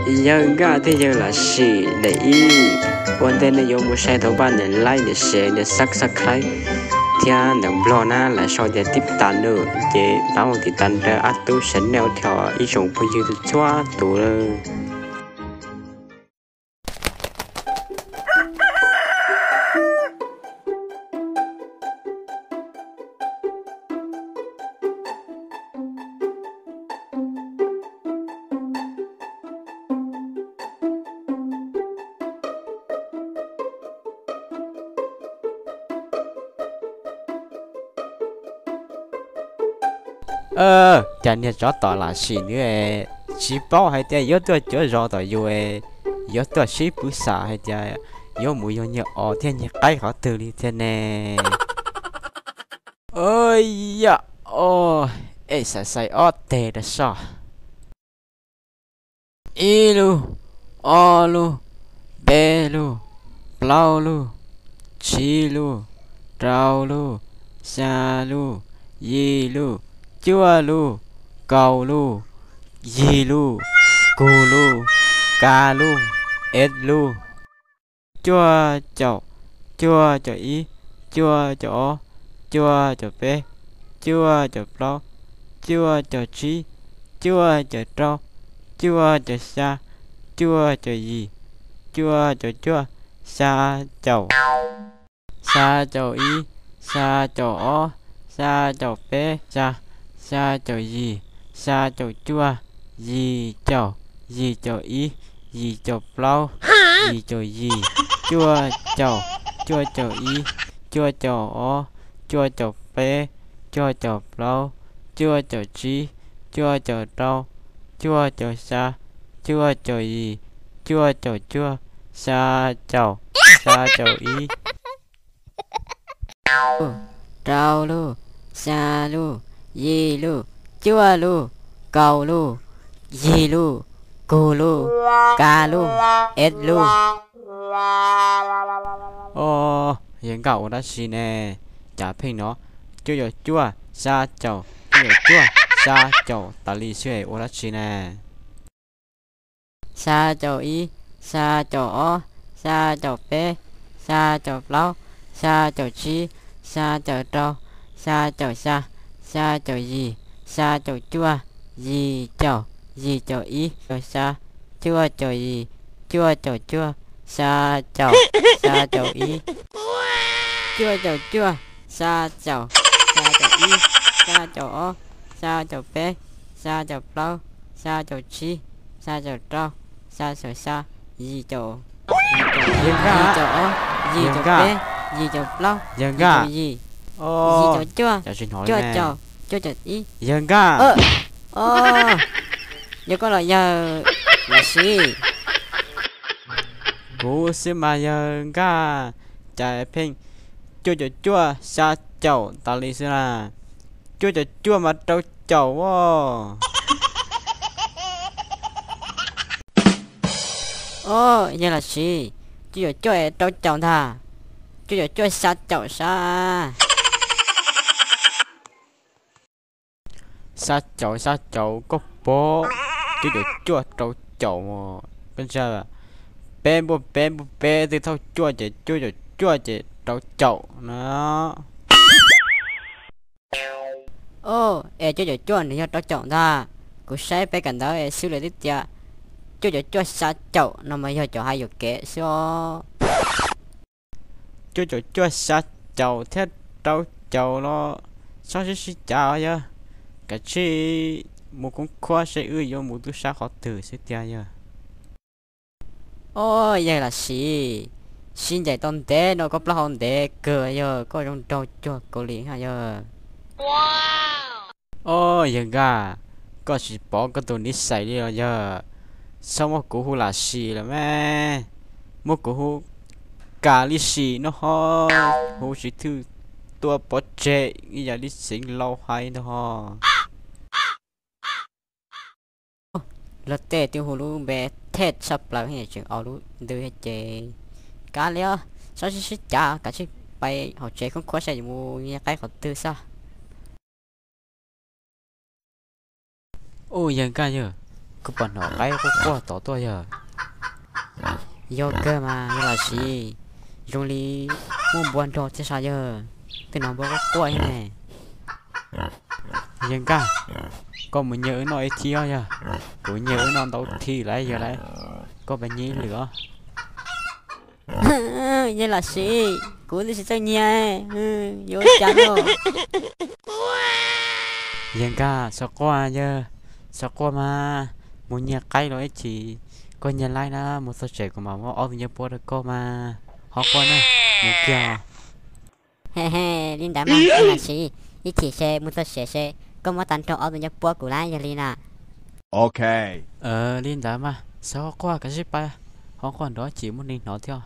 Yawg Nkaj thiab yawg Lam Sim daim ib, ua ntej nej yuav mus saib tau pab nias like, nias share, nias subscribe thiab ntawm Nplog na lawv sau tias tib tas nws ces pab mus tiv tas nrog Ab Tub Channel thiab ib tsoom phooj ywg txhua tus lawm. Cas niag tsov tom Lam Sim nws tsis paub hais tias yuav tuaj cuav zos tom yus, yuav tuaj sib pwv xam hais tias yuav mus yug nyiag os thiab nyiag qaib qhov twg li thiab ne. Yam, es xaiv xaiv ob teg rau soj. Ib lub, ob lub, peb lub, plaub lub, tsib lub, rau lub, xya lub, yim lub, cuaj lub, kaum lub, yim lub, kaum lub, kav lub, ib lub, cuaj caum, cuaj caum ib, cuaj caum ob, cuaj caum peb, cuaj caum plaub, cuaj caum tsib, cuaj caum rau, cuaj caum xya, cuaj caum yim, cuaj caum cuaj, xya caum, xya caum ib, xya caum ob, xya caum peb, xya, xya caum yim, xya caum cuaj, yim caum, yim caum ib, yim caum plaub, yim caum yim, cuaj caum, cuaj caum ib, cuaj caum ob, cuaj caum peb, cuaj caum plaub, cuaj caum tsib, cuaj caum rau, cuaj caum xya, cuaj caum yim, cuaj caum cuaj, xya caum, xya caum ib, rau lub, xya lub, yim lub, cuaj lub, kaum lub, yim lub, kaum lub, kav lub, ib lub. Yawg Nkaj ua dab tsi ne? Cas pheej hnov cuaj caum cuaj, xya caum, cuaj caum cuaj, xya caum tas li xwb, ua dab tsi ne? Xya caum ib, xya caum ob, xya caum peb, xya caum plaub, xya caum tsib, xya caum rau, xya caum xya, xya caum yim, xya caum cuaj, yim caum, yim caum ib, caum xya, cuaj caum yim, cuaj caum cuaj, xya caum, xya caum ib, cuaj caum cuaj, xya caum, xya caum ib, xya caum ob, xya caum peb, xya caum plaub, xya caum tsib, xya caum rau, xya caum xya, yim caum, yim caum ob, yim caum peb, yim caum plaub, yim caum yim, yim caum cuaj, cuaj caum, cuaj caum ib. Yawg Nkaj, yog koj los yawg Lam Sim? Kuv xwb mas yawg Nkaj, cas pheej cuaj caum cuaj, xya caum tas li xwb na? Cuaj caum cuaj mas rau caum as. Os, yawg Lam Sim, cuaj caum cuaj rau caum ntag, cuaj caum cuaj xya caum sab. Xya caum xya caum koj pom, cuaj caum cuaj rau caum, koj ntsia, peb npuaj peb npuaj peb twb thauj cuaj ces cuaj caum cuaj ces rau caum na. Os, es cuaj caum cuaj nws yog rau caum ntag. Kuv saib peb kawm ntawv es xwb lawv twb tias cuaj caum cuaj xya caum no mas yog cov hais yuam kev xwb os. Cuaj caum cuaj xya caum thiab rau caum los txhob sib sib cav os yawg. Kav tsij mus khoob khuab seb wb yuav mus tub sab qhov twg xwb tiag yawg. Os, yawg Lam Sim, sib ncaim tau ntev no koj plaub hau ntev kawg yawg, koj zoo nraug cuag kaus lim ha yawg. Os, yawg Nkaj, koj tsis pom koj tus niv xais li los yawg. Txhob muab kuv hu Lam Sim lawm mas, muab kuv hu Kam Li Sim no ho, hu tsis thwj, tuaj pov tseg ib yam li Xeev Laus hais ntag ho. Luag tej twb hu lub npe thej tshaj plaws tseem au lub ntws ces, kav liam, txhob sib sib cav, kav tsij pais hauv tsev khoob khuab saib yuav mus nyiag qaib qhov twg xwb. Ub, yawg Nkaj yawg, Koj puas hnov qaib quaj quaj tod tuaj yawg? Yog kawg mas yawg Lam Siv, zoo li muaj npua nrog thiab sas yawg, twb hnov npua quaj quaj thiab ne. Yawg Nkaj, koj mus nyiag wb noj ib thib os yawg, kuv nyiag wb noj ntau thib lawm yawg lauj, koj pab nyiag ib lwm os. Yawg Lam Siv, kuv twb tsis txawj nyiag, yuav ua cas no? Yawg Nkaj, txhob quaj yawg, txhob quaj mas, mus nyiag qaib los ib chim, koj nyiag laib na, mus txog tsev kuv mam muab ob tug ncej puab rau koj mas, txhob quaj na, mus kiag. He he, li ntawd mas yawg Lam Siv, ib chim ces mus txog tsev ces koj muab tag nrho ob tug ncej puab kuv lawm yog li na. Ok, li ntawd mas txhob quaj, kav tsij pab, txhob quaj nrov ces muaj neeg hnov thiab.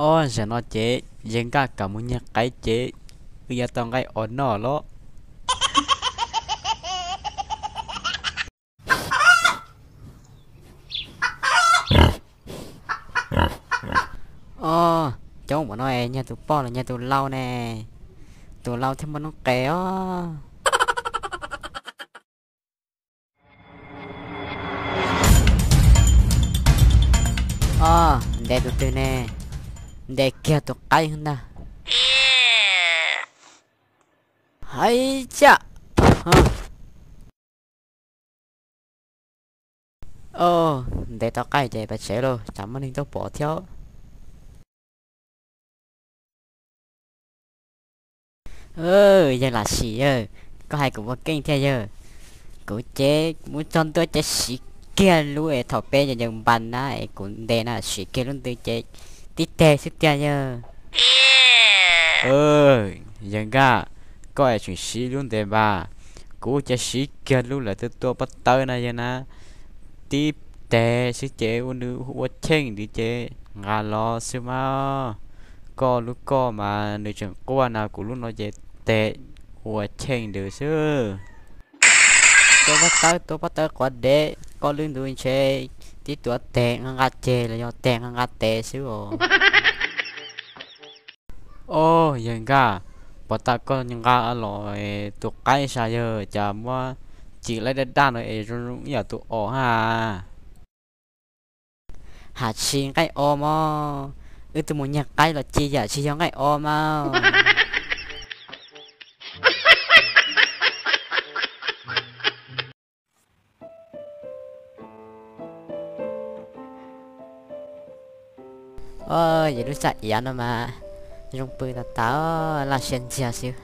Ob, zaum no ces yawg Nkaj kam mus nyiag qaib ces wb yuav tau nqaij os noj los. Ob, coob ua no nyiag tus poj los nyiag tus lau ne, tus lau thiaj muaj noob qes os. Ob, ntes tus twg ne? Ntes kiag tus qaib ntag. Hais tias, ntes tau qaib ces pais tsev lauj, tsam muaj neeg tuaj pom thiab. Yawg Lam Siv, koj hais kuv ua keej thiab yawg. Kuv ces mus txog ntua ces siv kiag lub es thaum peb yawg npas na es kuv ntes na, siv kiag lub ntws ces tib teg xwb tiag yawg. Yawg Nkaj, koj es tseem siv lub ntws npas, kuv ces siv kiag lub lawv tua pob tawb na yawg na, tib teg xwb ces ua nws ua cheej ntws ces nqa los xwb mas. Koj lub koj mas nws tseem quaj na, kuv lub no ces teg ua cheej ntws xwb. Tua pob tawb, tua pob tawb quav dev, koj lub ntws ntshe tib tuav teg nqa nqa ceg los yog teg nqa nqa tes xwb os. Ob, yawg Nkaj, puas tas koj nqa los tus qaib sas yawg cas muab cim laib daj daj no es zoo zoo ib yam tus os ha. Ham tsis nqaij os mog, wb twb mus nyiag qaib los ci yam tsis yog nqaij os mas. Ob, yawg lub txaj iav no mas zoo pw tas tas, laj siab ntxiag xwb.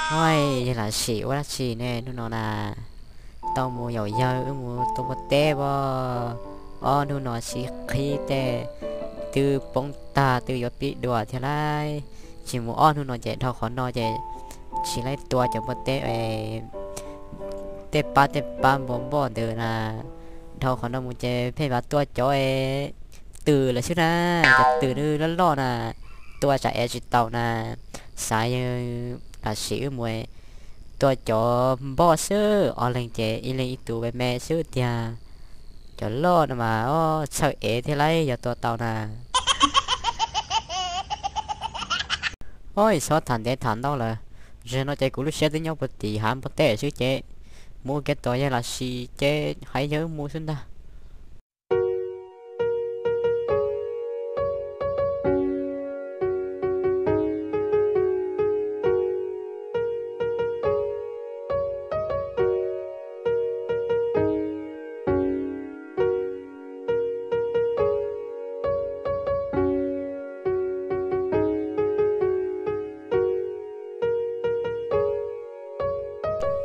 Ua, yawg Lam Siv ua dab tsi ne hnub no na? Tau mus yaum yawg wb mus tua npua teb as. Ob hnub no sib qhib tej twb poob tag twb yuav pib dua thiab lauj. Tsis mus ob hnub no ces dhau qhov no ces tsis laib tua cov npua teb es tej pab tej pab npua npoj ntawd na. Dhau qhov no mus ces pheej vam tua cov es twm lawm xwb na, cov twm loj loj na, tua tsam ev tsis taus na. Xav yawg Lam Siv wb mus tua cov npoj xwb, ob leeg ces ib leeg ib tug me me xwb tiag. Cov loj no mas txhawj ev thiab lauj, yog tua tau na. Oj, txhob tham ntev tham ntau lawm, zaum no ces kuv lub siab twb nyob puag tim hav npua teb xwb ces mus ua ke tos yawg Lam Siv ces hais yawg wb mus xwb ntag.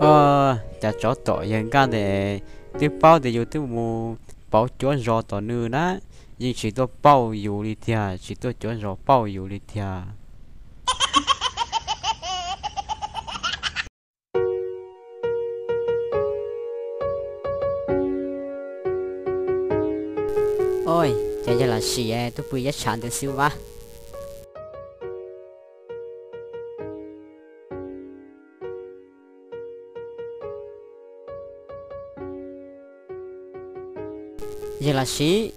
Oj, cas tsov tom yawg Nkaj ntawd twb paub tias yus twb mus pauv cuav zos tom nws na, yeej tsis tuaj pauj yus li tiag, tsis tuaj cuav zos pauj yus li tiag. Oj, ces yawg Lam Siv tuaj pw ib tshav ntawd xwb vaj. Yawg Lam Siv,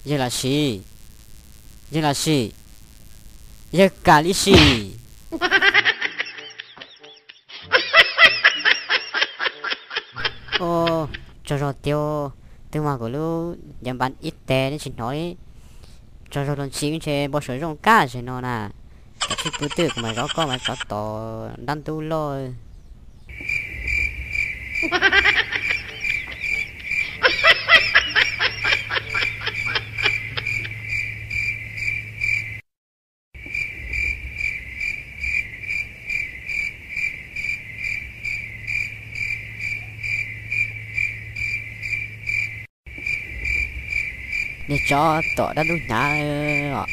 yawg Lam Siv, yawg Lam Siv, Yawg Kam li sim. Tsaug zog tiag, twb mag kuv lub ncav npas ib teg neb tsis hnov li. Tsaug zog los ntshis ntshe npau suav zoo kawg zaum no na. Tam sim pw twg kuv mam zov koj mas tsov tom dab ntub loj. Niag tsov tom dab ntub hnyav,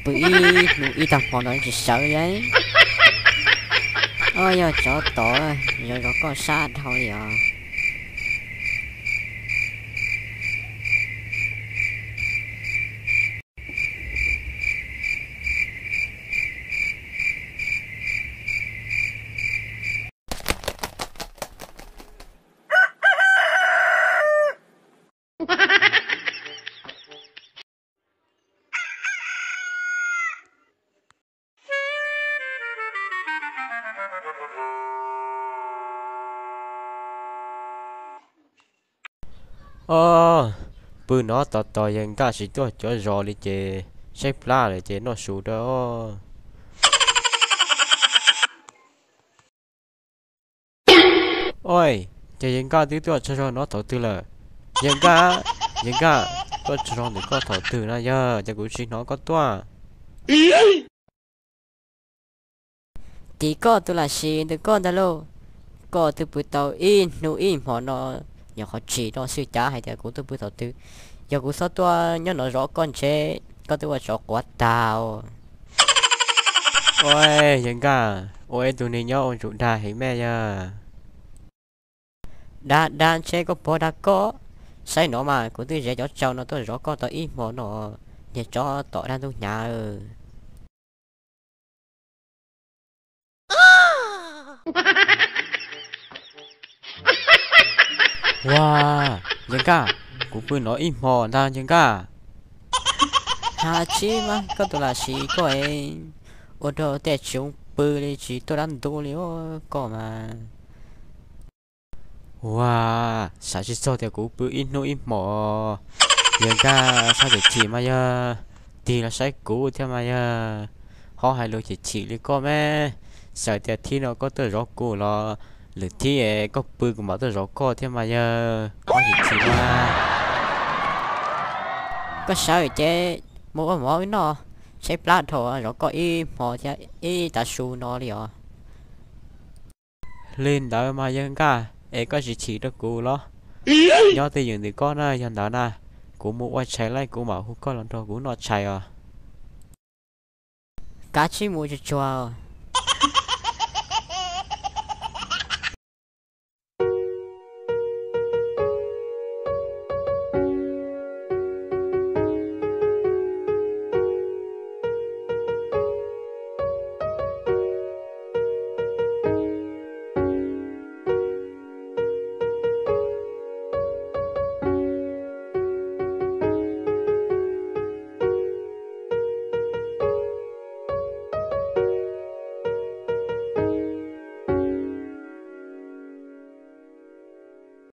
pw ib hnub ib tag hmo no tsis sawv li. Yog tsov tom, zov zov koj sab dhau li os. Ob, pw no tos tos yawg Nkaj tsis tuaj cuav zos li ces saib plab lawm ces noj su rau. Oj, ces yawg Nkaj twb tuaj tsaug zog no thaum twg lawm? Yawg Nkaj, yawg Nkaj, tuaj tsaug zog ntawm koj thaum twg na yawg, ces kuv tsis hnov koj tuaj. Tim koj tus lam sim ntawm koj ntag lauj. Koj twb pw tau ib hnub ib hmo no, nyuam qhuav tsim no xwb cas hais tias kuv twb pw thaum twg. Yog kuv txhob tuaj nyob no zov koj ntshe koj twb ua tsov quav tag. Ua, yawg Nkaj, ua ib tug neeg nyob ua ntsum dag heev me yawg. Dag dag ntshe koj pog dag koj. Saib no mas kuv twb ze cov tsau no tuaj zov koj tau ib hmo no, niag tsov tom dab ntub hnyav. Ua, yawg Nkaj, kuv pw no ib hmo ntag yawg Nkaj. Ha tsis mas koj tus lam sim koj es ua rau tej tsis zoo pw li tsis tuaj dab ntub li koj mas. Ua, xav tsis txog tias kuv pw ib hnub ib hmo. Yawg Nkaj txhob chim chim mas yawg, tig los saib kuv thiab mas yawg. Ho hais lus chim chim li koj me, xav tias thib no koj tuaj zov kuv los lwm thib koj pw kuv mam tuaj zov koj thiab mas yawg, ho chim chim mas. Koj sawv ces mus ua mov wb noj, tshaib plab dhau zov koj ib hmo thiab ib tav su no li os. Li ntawd mas yawg Nkaj es koj tsis chim rau kuv los? Nyob twj ywm ntawm koj na, yog ntawd na, kuv mus ua tshais laij kuv mam hu koj los nrog kuv noj tshais os. Kav tsij mus tsuag tsuag,